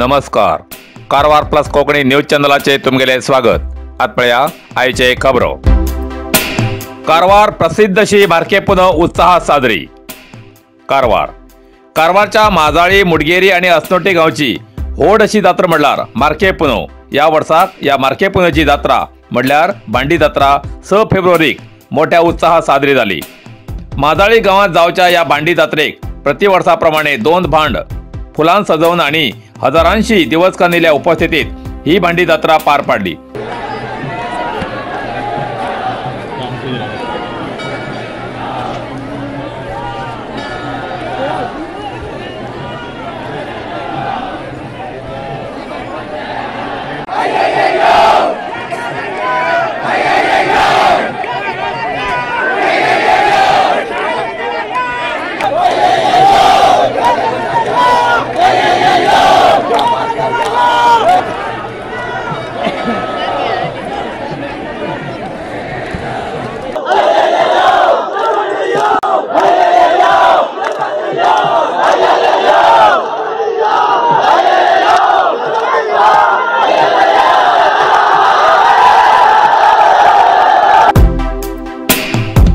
नमस्कार, Karwar plus Konkani news चॅनलाचे तुमगेले स्वागत। आत पळया आयचे खबरो। कारवार प्रसिद्ध अशी मार्के पुनव उत्साहात साजरी। कारवार कारवारच्या माजाळी, मुडगेरी आणि असनोटी गावची व्हड अशी जात्रा म्हणल्यार मार्के पुनव। या वर्साक या मार्के पुनवची जात्रा म्हणल्यार भांडी जात्रा 6 फेब्रुवारीक मोठ्या उत्साहात साजरी जाली। माजाळी गांवात जावच्या या भांडी जात्रेक प्रतिवर्षा प्रमाणे 2 भांड फुलां सजवून आणि हजारांशी दिवसकांनील्या उपस्थितीत ही भांडी जात्रा पार पाडली।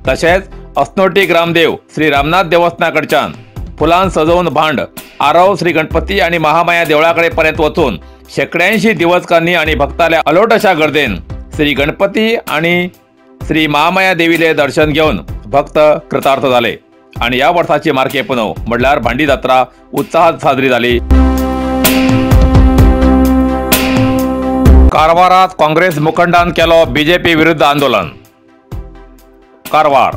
तशेंच असनोटी ग्रामदेव श्री रामनाथ देवस्थानाकडच्यान फुलां सजोवन भांड आरव श्री गणपती आणि महामाया देवळाकडे पर्यंत वचून शेकड्यांशी दिवसकांनी आणि भक्ताल्या अलोट अशा गर्देन श्री गणपती आणि श्री महामाया देवीले दर्शन घेऊन भक्त कृतार्थ झाले आणि या वर्षाची मार्के पुनव म्हणल्यार भांडी जात्रा उत्साहात साजरी झाली। कारवारात काँग्रेस मुखंडान केलो बीजेपी विरुद्ध आंदोलन। कारवार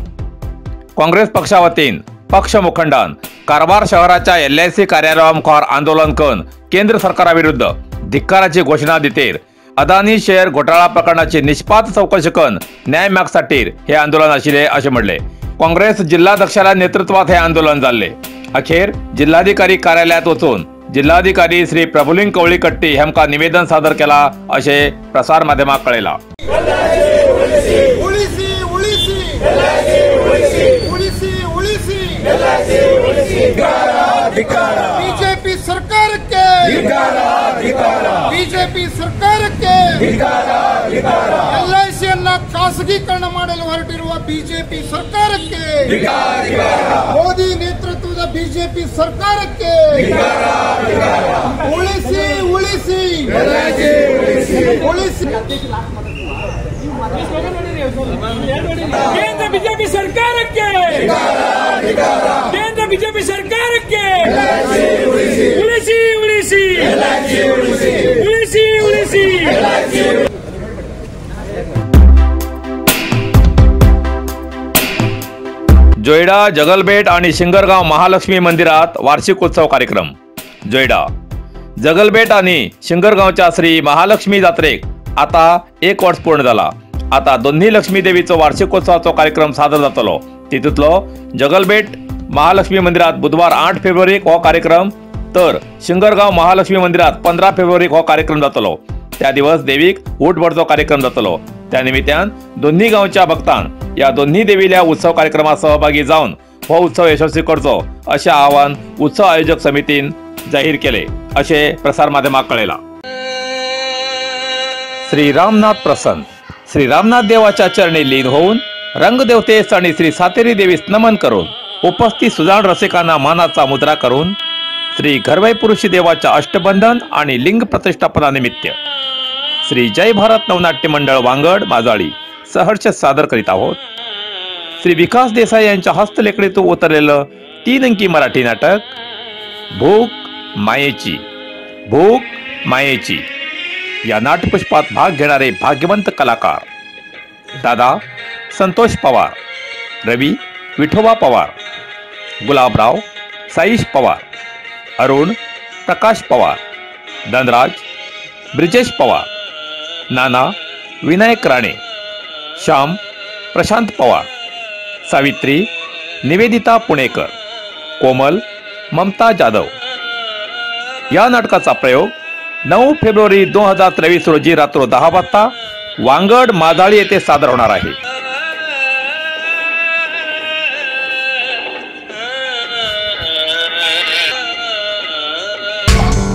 काँग्रेस पक्षा वतीन पक्ष मुखंडान कारवार शहराच्या LIC कार्यालया मुखार आंदोलन करून केंद्र सरकाराविरुद्ध धिक्काराची घोषणा दितेर अदानी शेअर घोटाळा प्रकरणाची निष्पात चौकशी करून न्याय मागसाठी हे आंदोलन आशिल्ले अशें म्हणलें। काँग्रेस जिल्हाध्यक्षाच्या नेतृत्वात हे आंदोलन जाल्ले। अखेर जिल्हाधिकारी कार्यालयात वचून जिल्हाधिकारी श्री प्रभुलिंग कवळीकट्टी हेमका निवेदन सादर केला अशें प्रसार माध्यमाक कळयला। बीजेपी सरकारಕ್ಕೆ ಬಿಜೆಪಿ ಸರ್ಕಾರಕ್ಕೆ LIC ಖಾಸಗೀಕರಣ ಮಾಡಲು ಹೊರಟಿರುವ ಬಿಜೆಪಿ ಸರ್ಕಾರಕ್ಕೆ, ಮೋದಿ ನೇತೃತ್ವದ ಬಿಜೆಪಿ ಸರ್ಕಾರಕ್ಕೆ ಉಳಿಸಿ ಉಳಿಸಿ ಉಳಿಸಿ। ಕೇಂದ್ರ ಬಿಜೆಪಿ ಸರ್ಕಾರಕ್ಕೆ, ಕೇಂದ್ರ ಬಿಜೆಪಿ ಸರ್ಕಾರಕ್ಕೆ ಉಳಿಸಿ ಉಳಿಸಿ ಉಳಿಸಿ ಉಳಿಸಿ। जोयडा जगलबेट आणि शिंगरगाव महालक्ष्मी मंदिरात वार्षिक उत्सव कार्यक्रम। जोयडा जगलबेट आणि शिंगरगावच्या श्री महालक्ष्मी जात्रेक आता 1 वर्ष पूर्ण झाला। आता दोन्ही लक्ष्मी देवीचो वार्षिकोत्सवाचो कार्यक्रम सादर जातलो। तितूंतलो जगलबेट महालक्ष्मी मंदिरात बुधवार 8 फेब्रुवारीक हो कार्यक्रम, तर शिंगरगाव महालक्ष्मी मंदिरात 15 फेब्रुवारीक हो कार्यक्रम जातलो। त्या दिवस देवीक ऊट भरचो कार्यक्रम जातलो। त्या निमित्तान दोन्ही गावच्या भक्तान या दोन्ही देवील्या उत्सव कार्यक्रमात सहभागी जावन हो उत्सव यशस्वी करचो अशें आवाहन उत्सव आयोजक समितीन जाहीर केले अशें प्रसार माध्यमाक कळयलां। श्री रामनाथ प्रसन्न श्री रामनाथ देवाच्या चरणी लीन होऊन रंगदेवतेस आणि श्री सातेरी देवीस नमन करून उपस्थित सुजाण रसिकांना मानाचा मुद्रा करून श्री घरवई पुरुषी देवाच्या अष्टबंधन आणि लिंग प्रतिष्ठापनानिमित्त श्री जय भारत नवनाट्य मंडळ वांगड माजाळी सहर्ष सादर करीत आहोत श्री विकास देसाई यांच्या हस्तलेखणीतून उतरलेलं 3 अंकी मराठी नाटक भूक मायेची। भूक मायेची या नाट्यपुष्पात भाग घेणारे भाग्यवंत कलाकार दादा संतोष पवार, रवी विठोबा पवार, गुलाबराव साईश पवार, अरुण प्रकाश पवार, धनराज ब्रिजेश पवार, नाना विनायक राणे, श्याम प्रशांत पवार, सावित्री निवेदिता पुणेकर, कोमल ममता जाधव। या नाटकाचा प्रयोग 9 फेब्रुवारी 2023 रोजी रात्र 10 वाजता वांगड माजाळी येथे सादर होणार आहे।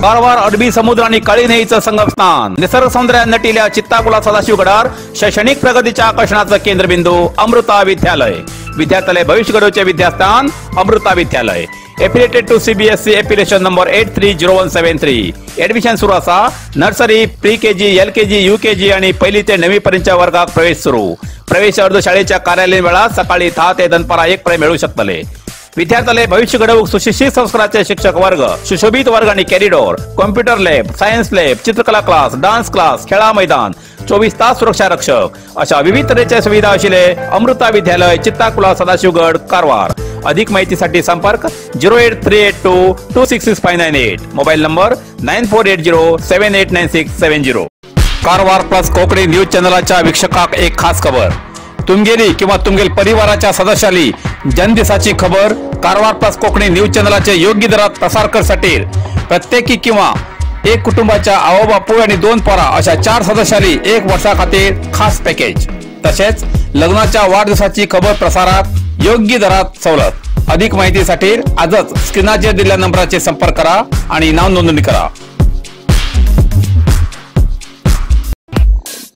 कारवार अरबी समुद्र आणि काळी न्हंयेचं संगमस्थान, निसर्ग सौंदर्यान नटिल्या चित्ताकुला सदाशिवगडार शैक्षणिक प्रगतीच्या आकर्षणाचं केंद्रबिंदू अमृता विद्यालय. विद्यार्थ्यालय भविष्य घडवचे विद्यास्थान Amrita Vidyalaya. Affiliated to CBSE affiliation number 830173. Admission सुरू आसा. Nursery, pre KG, L KG, U KG आणि पहिली ते 9वी पर्यंतच्या वर्गात प्रवेश सुरू. प्रवेश अर्ज शाळेच्या कार्यालयीन वेळात सकाळी 10 ते दनपारा 1 पर्यंत मिळू शकतले. विद्यार्थ्याले भविष्य घडवूक सुशिक्षित संस्काराचे शिक्षक वर्ग, सुशोभित वर्ग आणि corridor, computer lab, science lab, चित्रकला क्लास, डान्स क्लास, खेळा मैदान, 24 तास सुरक्षा रक्षक अशा विविध तऱ्हेच्या सुविधा आशिल्ले अमृता विद्यालय, चित्ताकुला, सदाशिवगड, कारवार. अधिक माहितीसाठी संपर्क 08382 266598, mobile number 9480789670. Karwar plus Konkani news चॅनलाच्या वीक्षकाक एक खास खबर. तुमगेली किंवा तुमगेल परिवाराच्या सदस्याली जन्मदिसाची खबर कारवार प्लस कोकणी न्यूज चॅनलाचे योग्य दरात प्रसार करसाठी प्रत्येकी किंवा एक कुटुंबाच्या आवो बापूय आणि 2 पोरा अशा 4 सदस्याली 1 वर्षा खातीर खास पॅकेज. तसेच लग्नाच्या वाढदिवसाची खबर प्रसारात योग्य दरात सवलत. अधिक माहितीसाठी आजच स्क्रीनाचेर दिलेल्या नंबराचे संपर्क करा आणि नाव नोंदणी करा.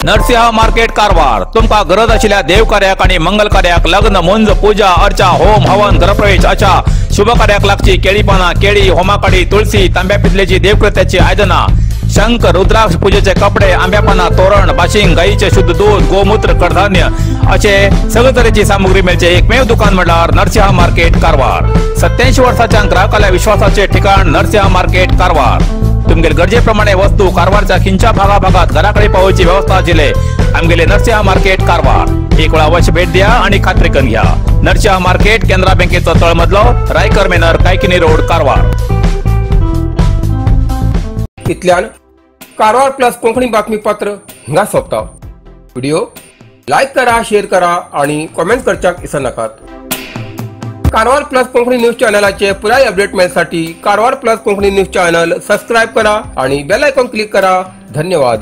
नरसिंह मार्केट कारवार. तुमका गरज आशिल्ल्या देवकार्याक आणि मंगल कार्याक, लग्न, मुंज, पूजा अर्चा, होम हवन, गृहप्रवेश अशा शुभ कार्याक लागची केळी पाना, केळी, होमाकाडी, तुळसी, तांब्या पितलेची देवकृत्याची आयदना, शंख, रुद्राक्ष, पूजेचे कपडे, आंब्यापाना, तोरण, बाशिंग, गाईचे शुद्ध दूध, गोमूत्र, कडधान्य असे सगळे तरेची सामुग्री मेळचे एकमेव दुकान म्हळ्यार नरसिंह मार्केट कारवार. 87 वर्साच्या ग्राहकाला विश्वासाचे ठिकाण नरसिंह मार्केट कारवार. तुमगेल गरजेप्रमाणे वस्तू कारवारच्या खिंच्या भागाभागात घराकडे पावोवची व्यवस्था आशिल्ले आमगेले नरसिंह मार्केट कारवार. एक वेळा अवश्य भेट द्या आणि खात्री करून घ्या. नरसिंह मार्केट, केनरा बँकेचो तळमजलो, रायकर मेनर, कायकिनी रोड, कारवार. इतल्यान कारवार प्लस कोंकणी बातमीपत्र हिंगा सोंपता. व्हिडिओ लायक करा, शेअर करा आणि कॉमेंट करच्याक विसरनाकात. कारवार प्लस कोंकणी न्यूज चॅनलाचे पुराय update मेळसाठी Karwar plus Konkani news channel subscribe करा आणि बेल आयकॉन क्लिक करा. धन्यवाद.